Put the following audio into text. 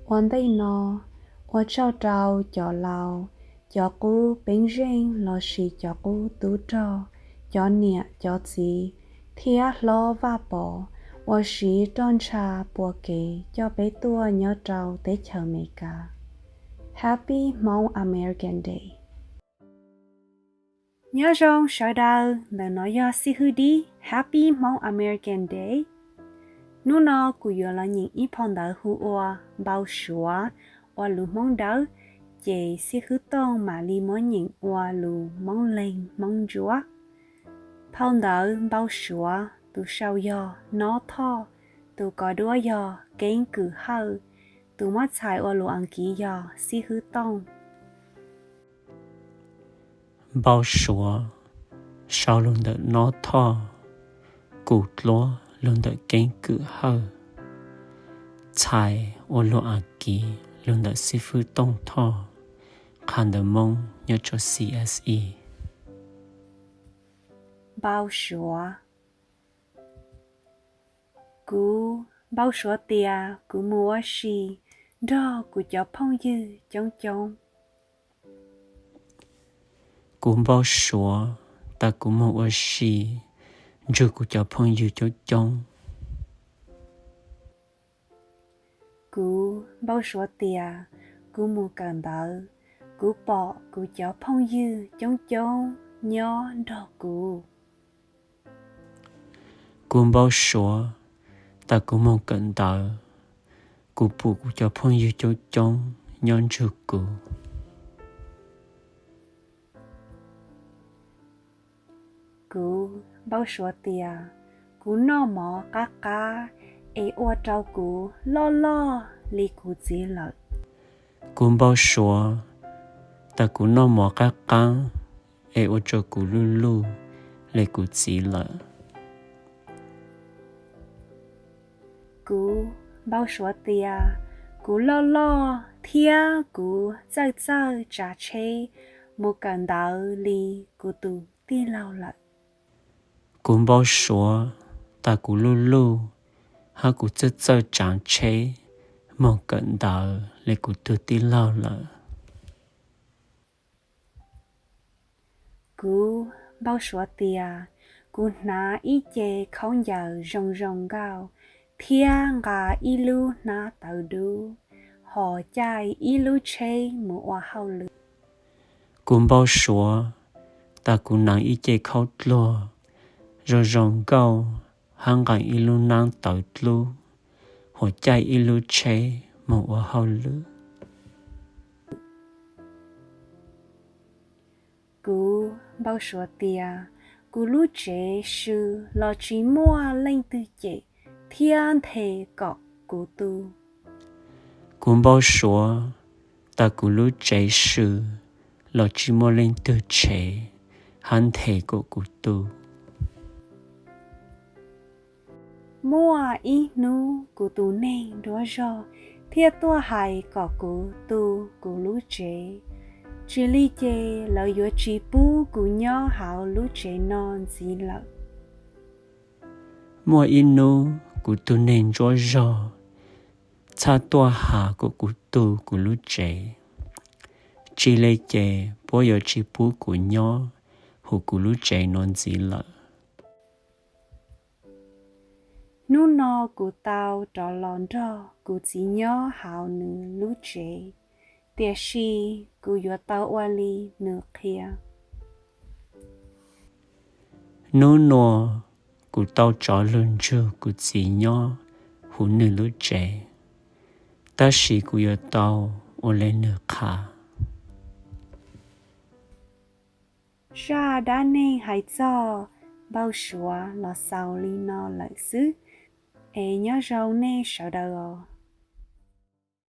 Ua ntej no, ua tsaug rau cov laus, cov qub peeb zeej lossis cov qub tub rog, cov niam cov txiv, thiab hlob Vaj Pov uas siv roj ntsha pua kev coj peb tuaj nyob rau teb chaws Amelikas. Happy Hmong American Day! Nyob zoo sawv daws, ntawm no yog Xib Hwb Dib, Happy Hmong American Day. Hnub no kuv yuav los nyeem ib phau ntawv hu ua Npau Suav ua lus Hmoob Dawb, ces Xib Hwb Tooj mam li muab nyeem ua lus Hmoob Leeg Hmoob Ntsuab. Phau ntawv Npau Suav, tus sau yog Nob Thoj, tus kos duab yog Keeb Kwm Hawj, tus muab txhais ua lus Askiv yog Xib Hwb Tooj. Npau Suav, sau lus ntawm Nob Thoj, kus dluab lus ntawm Keeb Kwm Hawj, txhais ua lus Askiv lus ntawm Xib Hwb Tooj Thoj, qha ntawv Hmoob nyob rau C S E. Npau Suav. Kuv npau suav tias kuv mus ua si nrog kuv cov phooj ywg coob coob. Kuv npau suav tas kuv mus ua si nrog kuv cov phooj ywg coob coob. Kuv npau suav tias kuv mus kawm ntawv, kuv pom kuv cov phooj ywg coob coob nyob nrog kuv. Kuv npau suav tas kuv mus kawm ntawv, kuv pum kuv cov phooj ywg coob coob nyob nrog kuv. Kuv npau suav tias kuv noj mov qab qab es ua rau kuv loj loj li kuv txiv lawm. Kuv npau suav tas kuv noj mov qab qab es ua rau kuv luj luj li kuv txiv lawm. Kuv npau suav tias kuv loj loj thiab kuv txawj txawj tsav tsheb mus kawm ntawv li kuv tus tij laug lawm. Kuv npau suav tas kuv luj luj hab kuv txawj txawj tsav tsheb mus kawm ntawv li kuv tug tij laug lawm. Kuv npau suav tias kuv hnav ib ce khaub ncaws zoo zoo nkauj thiab nqa ib lub hnab tawv dub, hos caij ib lub tsheb mus ua hauj lwm. Kuv npau suav tas kuv hnav ib ce khaub dluag zoo zoo nkauj hab nqa ib lub hnab tawv dlub, hos caij ib lub tsheb mus ua hauj lwm. Kuv npau suav tias kuv lub tsev sw los tsis muaj leej twg cem thiab nthe kom kuv tu. Kuv npau suav tas kuv lub tsev sw los tsis muaj leej twg tshev hab nthe kom kuv tu. Muaj ib hnub kuv tus neeg nruab zog thiaj tuaj hais kom kuv tu kuv lub tsev, tsis li ces lawv yuav tsis pub kuv nyob hauv lub tsev no ntxiv lawm. Muaj ib hnub kuv tus neeg ntsuab zog txhaj tuaj has kom kuv tu kuv lub tsev, tsis li ces puab yuav tsis pub kuv nyob huv kuv lub tsev no ntxiv lawm. Hnub no kuv tau rov los nrog kuv txiv nyob hauv nws lub tsev, tiam sis kuv yuav tau ua li nws qhia. Hnub nua kuv tau rov lug nrug kuv txiv nyob huv nws lub tsev, tab sis kuv yuav tau ua li nws qha. Zaj dab neeg hais txog npau suav los xaus li no lawm xwb, es nyob zoo nej sawv daws os.